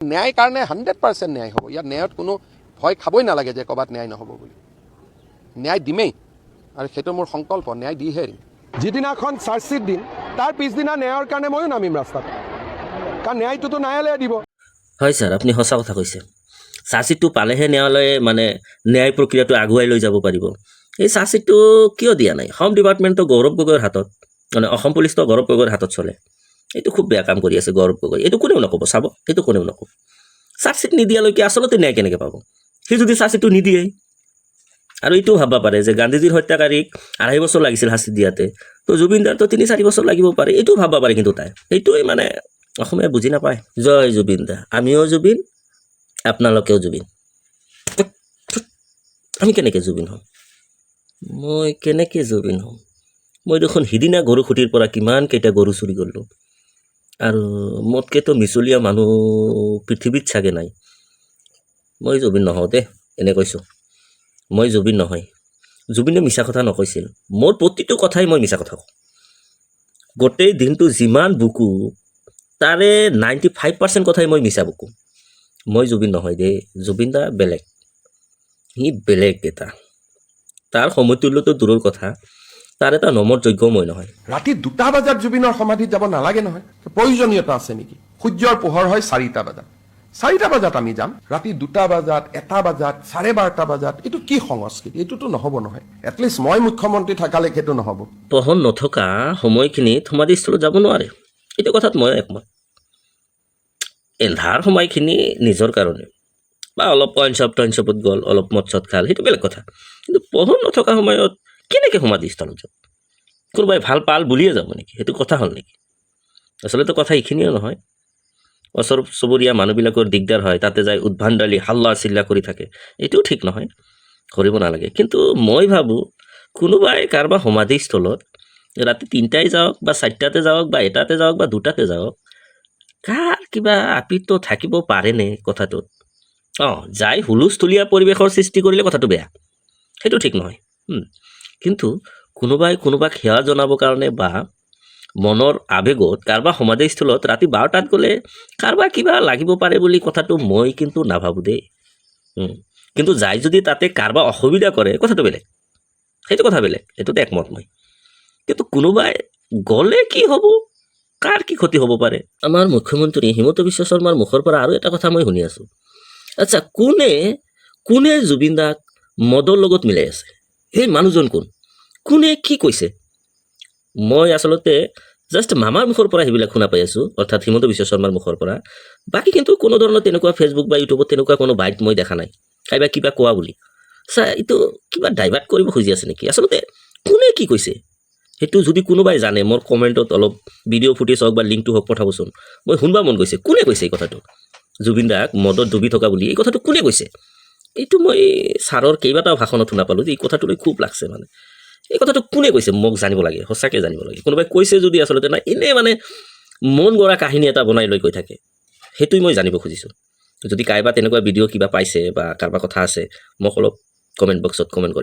ন্যায় কাৰণে 100% ন্যায় হ'ব। ইয়াত ন্যায়ত কোনো ভয় খাবই নালাগে যে ক'ৰবাত ন্যায় নহ'ব বুলি। ন্যায় দিমেই আৰু সেইটো মোৰ সংকল্প, ন্যায় দিহে এৰিম। যিদিনাখন চাৰ্জশ্বিট দিম, তাৰ পিছদিনা ন্যায়ৰ কাৰণে ময়ো নামিম ৰাস্তাত, কাৰণ ন্যায়টোতো ন্যায়ালয়ে দিব। হয় ছাৰ, আপুনি সঁচা কথা কৈছে। চাৰ্জশ্বিটটো পালেহে ন্যায়ালয়ে মানে ন্যায় প্ৰক্ৰিয়াটো আগুৱাই লৈ যাব পাৰিব। এই চাৰ্জশ্বিটটো কিয় দিয়া নাই? হোম ডিপাৰ্টমেণ্টটো গৌৰৱ গগৈৰ হাতত, মানে অসম পুলিচটো গৌৰৱ গগৈৰ হাতত চলে। এইটো খুব বেয়া কাম কৰি আছে গৌৰৱ গগৈ। এইটো কোনেও নক'ব, চাব, এইটো কোনেও নক'ব। চাৰ্জশ্বিট নিদিয়ালৈকে আচলতে ন্যায় কেনেকৈ পাব? সি যদি চাৰ্জশ্বিটটো নিদিয়ে, আৰু এইটোও ভাবিব পাৰে যে গান্ধীজীৰ হত্যাকাৰীক 2.5 বছৰ লাগিছিল শাস্তি দিয়াতে, তো জুবিন দাৰতো 3-4 বছৰ লাগিব পাৰে, এইটোও ভাবিব পাৰে। কিন্তু তাই সেইটোৱে মানে অসমীয়া বুজি নাপায়। জয় জুবিন দা। আমিও জুবিন, আপোনালোকেও জুবিন। আমি কেনেকৈ জুবিন হ'ম? মই কেনেকৈ জুবিন হ'ম? মই দেখোন সিদিনা গৰু খুঁটিৰ পৰা কিমান কেইটা গৰু চুৰি কৰিলোঁ আৰু মোতকৈতো মিছলীয়া মানুহ পৃথিৱীত চাগে নাই। মই জুবিন নহওঁ দেই, এনে কৈছোঁ, মই জুবিন নহয়। জুবিনে মিছা কথা নকৈছিল। মোৰ প্ৰতিটো কথাই মই মিছা কথা কওঁ। গোটেই দিনটো যিমান বুকো, তাৰে 95% কথাই মই মিছা বুকো। মই জুবিন নহয় দেই। জুবিন দা বেলেগ, সি বেলেগ এটা। তাৰ সমতুল্যটো দূৰৰ কথা, তাৰ এটা নমৰ যোগ্য মই নহয়। ৰাতি 2টা বজাত জুবিনৰ সমাধিত যাব নালাগে নহয়। প্ৰয়োজনীয়তা আছে নেকি? সূৰ্যৰ পোহৰ হয় 4টা বজাত, 4টা বজাত আমি যাম। ৰাতি 2টা বজাত, 1টা বজাত, 12:30 বজাত, এইটো কি সংস্কৃতি? এইটোতো নহ'ব নহয়। এটলিষ্ট মই মুখ্যমন্ত্ৰী থকালৈকে সেইটো নহ'ব। পোহৰ নথকা সময়খিনিত সমাধিস্থলত যাব নোৱাৰে, এইটো কথাত মই একমত। এন্ধাৰ সময়খিনি নিজৰ কাৰণে বা অলপ ৱাইন শ্বপ টইন শ্বপত গ'ল, অলপ মদ চদ খাল, সেইটো বেলেগ কথা। কিন্তু পোহৰ নথকা সময়ত কেনেকৈ সমাধিস্থলত যাব? কোনোবাই ভাল পাল বুলিয়ে যাব নেকি? সেইটো কথা হ'ল নেকি? আচলতে কথা এইখিনিও নহয়। ওচৰ চুবুৰীয়া মানুহবিলাকৰ দিগদাৰ হয়, তাতে যাই উদ্ভণ্ডালি হাল্লা চিল্লা কৰি থাকে, এইটোও ঠিক নহয়, কৰিব নালাগে। কিন্তু মই ভাবোঁ, কোনোবাই কাৰোবাৰ সমাধিস্থলত ৰাতি 3টাই যাওক বা 4টাতে যাওক বা 1টাতে যাওক বা 2টাতে যাওক, কাৰ কিবা আপত্তি থাকিব পাৰেনে কথাটোত? অঁ, যাই হুলস্থুলীয়া পৰিৱেশৰ সৃষ্টি কৰিলে কথাটো বেয়া, সেইটো ঠিক নহয়। কিন্তু কোনোবাই কোনোবাক সেৱা জনাবৰ কাৰণে বা মনৰ আৱেগত কাৰোবাৰ সমাধিস্থলত ৰাতি 12টাত গ'লে কাৰোবাৰ কিবা লাগিব পাৰে বুলি কথাটো মই কিন্তু নাভাবোঁ দেই। কিন্তু যাই যদি তাতে কাৰোবাৰ অসুবিধা কৰে, কথাটো বেলেগ, সেইটো কথা বেলেগ, সেইটোতে একমত মই। কিন্তু কোনোবাই গ'লে কি হ'ব, কাৰ কি ক্ষতি হ'ব পাৰে? আমাৰ মুখ্যমন্ত্ৰী হিমন্ত বিশ্ব শৰ্মাৰ মুখৰ পৰা আৰু এটা কথা মই শুনি আছোঁ। আচ্ছা, কোনে কোনে জুবিন দাক মদৰ লগত মিলাই আছে? সেই মানুহজন কোন? কোনে কি কৈছে? মই আচলতে জাষ্ট মামাৰ মুখৰ পৰা সেইবিলাক শুনা পাই আছোঁ, অৰ্থাৎ হিমন্ত বিশ্ব শৰ্মাৰ মুখৰ পৰা। বাকী কিন্তু কোনো ধৰণৰ তেনেকুৱা ফেচবুক বা ইউটিউবত তেনেকুৱা কোনো বাইট মই দেখা নাই কাইবা কিবা কোৱা বুলি। চা, এইটো কিবা ডাইভাৰ্ট কৰিব খুজি আছে নেকি? আচলতে কোনে কি কৈছে, সেইটো যদি কোনোবাই জানে, মোৰ কমেণ্টত অলপ ভিডিঅ' ফুটেজ হওক বা লিংকটো হওক পঠাবচোন। মই শুনবা মন গৈছে, কোনে কৈছে এই কথাটো, জুবিন দাক মদত ডুবি থকা বুলি এই কথাটো কোনে কৈছে? এইটো মই ছাৰৰ কেইবাটাও ভাষণত শুনা পালোঁ যে এই কথাটো লৈ খুব লাগছে। মানে এই কথাটো কোনে কৈছে, মোক জানিব লাগে, সঁচাকৈ জানিব লাগে। কোনোবাই কৈছে যদি আচলতে নাই, এনেই মানে মন গঢ়া কাহিনী এটা বনাই লৈ কৈ থাকে, সেইটোৱে মই জানিব খুজিছোঁ। যদি কাৰোবা তেনেকুৱা ভিডিঅ' কিবা পাইছে বা কাৰোবাৰ কথা আছে, মোক অলপ কমেণ্ট বক্সত কমেণ্ট কৰিব।